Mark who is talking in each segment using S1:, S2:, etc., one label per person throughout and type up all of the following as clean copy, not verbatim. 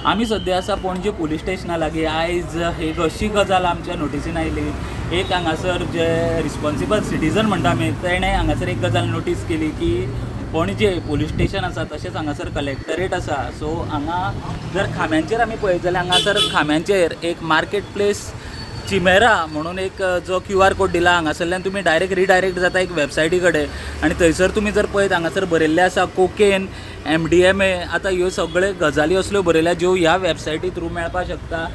S1: आमी सद्या आसा पणजे पुलीस स्टेशना लागीं. आयज एक अशी गजाल आमच्या नोटीसीन आयली, एक हांगासर जे रिस्पॉन्सिबल सिटीजन म्हणटा आमी, तेणें हांगासर एक गजाल नोटीस केली की पणजे पुलीस स्टेशन आसा तशेंच हांगासर कलेक्टरेट आसा. सो हांगा जर खांब्यांचेर आमी पळयत जाल्यार हांगासर खांब्यांचेर एक मार्केट प्लेस चिमेरा म्हणून एक जो क्यू आर कोड दिला, हांगासरल्यान तुमी डायरेक्ट रिडायरेक्ट जाता एक वेबसायटी कडेन आनी थंयसर तुमी जर पळयत हांगासर बरयल्लें आसा कोकेन, MDMA. आतां ह्यो सगळे गजाली असल्यो बरयल्या ज्यो ह्या वेबसायटी थ्रू मेळपाक शकता.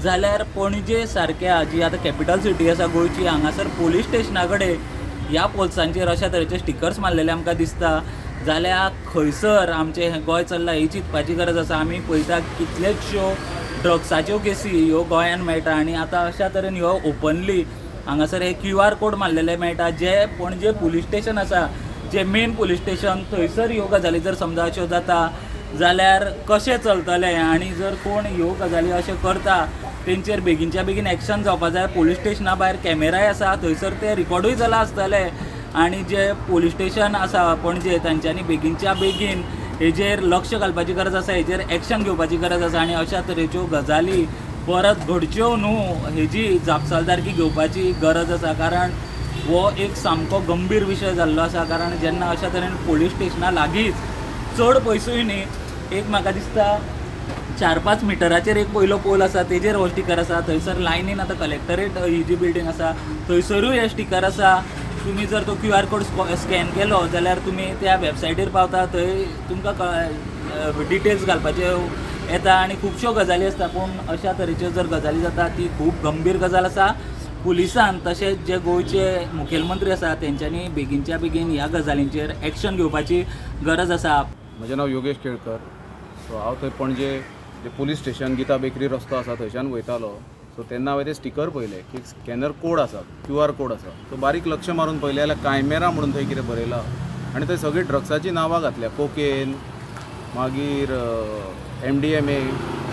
S1: जाल्यार पणजे सारक्या जी आतां कॅपिटल सिटी आसा गोंयची, हांगासर पुलीस स्टेशना कडेन ह्या पोल्सांचेर अशा तरेचे स्टिकर्स मारलेले आमकां दिसता. जाल्यार खंयसर आमचें हें गोंय चल्लां ही चिंतपाची गरज आसा. आमी पळयता कितलेचश्यो ड्रग्साच्यो केसी ह्यो गोंयांत मेळटा आनी आतां अशा तरेन ह्यो ओपनली हांगासर हे क्यू आर कोड मारलेले मेळटा. जे पणजे पुलीस स्टेशन आसा, जे मेन पुलीस स्टेशन, थंयसर ह्यो गजाली जर समजा अश्यो जाता जाल्यार कशें चलतलें आनी जर कोण ह्यो गजाली अश्यो करता तेंचेर बेगीनच्या बेगीन एक्शन जावपा जाय. पुलीस स्टेशना भायर कॅमेराय आसा, थंयसर ते रिकॉर्डूय जालां आसतलें आनी जे पुलीस स्टेशन आसा पणजे तांच्यांनी बेगीनच्या बेगीन हेजेर लक्ष घालपाची गरज आसा, हेजेर एक्शन घेवपाची गरज आसा आनी अशा तरेच्यो गजाली परत घडच्यो न्हू हेजी जापसालदारकी घेवपाची गरज आसा. कारण हो एक सामको गंभीर विशय जाल्लो आसा. कारण जेन्ना अशा तरेन पुलीस स्टेशना लागींच, चड पयसूय न्ही, एक म्हाका दिसता 4-5 मिटराचेर एक पयलो पोल आसा तेजेर हो स्टिकर आसा. थंयसर लायनीन आतां कलेक्टरेट ही जी बिल्डींग आसा थंयसरूय हे स्टिकर आसा. तुमी जर तो क्यू आर कोड स्कॅन केलो जाल्यार तुमी त्या वेबसायटीर पावता, थंय तुमकां डिटेल्स घालपाच्यो येता आनी खुबश्यो गजाली आसता. पूण अशा तरेच्यो जर गजाली जाता ती खूब गंभीर गजाल आसा. पुलिसान तशेंच जे गोंयचे मुखेलमंत्री आसा तेंच्यांनी बेगीनच्या बेगीन ह्या गजालींचेर एक्शन घेवपाची गरज आसा.
S2: म्हजें नांव योगेश केळकर. सो हांव थंय पणजे जे पुलीस स्टेशन गीता बेकरी रस्तो आसा थंयच्यान वयतालो. सो तेन्ना हांवें ते स्टिकर पळयले की स्कॅनर कोड आसा, क्यू आर कोड आसा. सो बारीक लक्ष मारून पळयलें जाल्यार कायमेरा म्हणून थंय कितें बरयलां आनी थंय सगळीं ड्रग्साचीं नांवां घातल्या, कोकेन, मागीर MDMA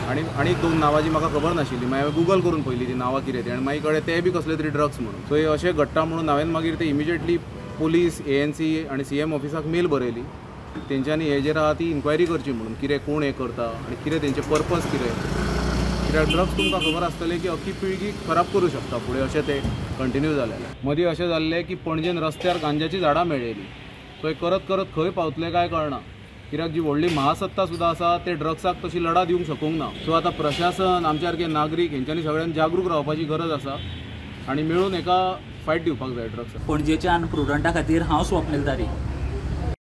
S2: आनी आनी दोन नांवां जी म्हाका खबर नाशिल्ली. मागीर हांवें गुगल करून पळयली ती नांवां कितें ती आनी मागीर कळ्ळें ते बी कसले तरी ड्रग्स म्हणून. सो हे अशें घडटा म्हणून हांवें मागीर ते इमिजिएटली पुलीस, ANC आनी CM ऑफिसाक मेल बरयली, तेंच्यांनी हेजेर आहा ती इन्क्वायरी करची म्हणून, कितें कोण हें करता आनी कितें तेंचें पर्पज कितें. कित्याक ड्रग्स तुमकां खबर आसतलें की अख्खी पिळगी खराब करूं शकता फुडें अशें तें कंटिन्यू जालें. मदीं अशें जाल्लें की पणजेन रस्त्यार गांजाचीं झाडां मेळ्ळेलीं. सो हें करत करत खंय पावतलें काय कळना, कित्याक जी व्हडली महासत्ता सुद्दां आसा ते ड्रग्साक तशी लढा दिवंक शकूंक ना. सो आतां प्रशासन, आमच्या सारके नागरीक हेंच्यांनी सगळ्यांनी जागरूक रावपाची गरज आसा आनी मेळून एका फायट दिवपाक जाय ड्रग्साक.
S1: पणजेच्यान प्रुडंटा खातीर हांव स्वप्नील तारी.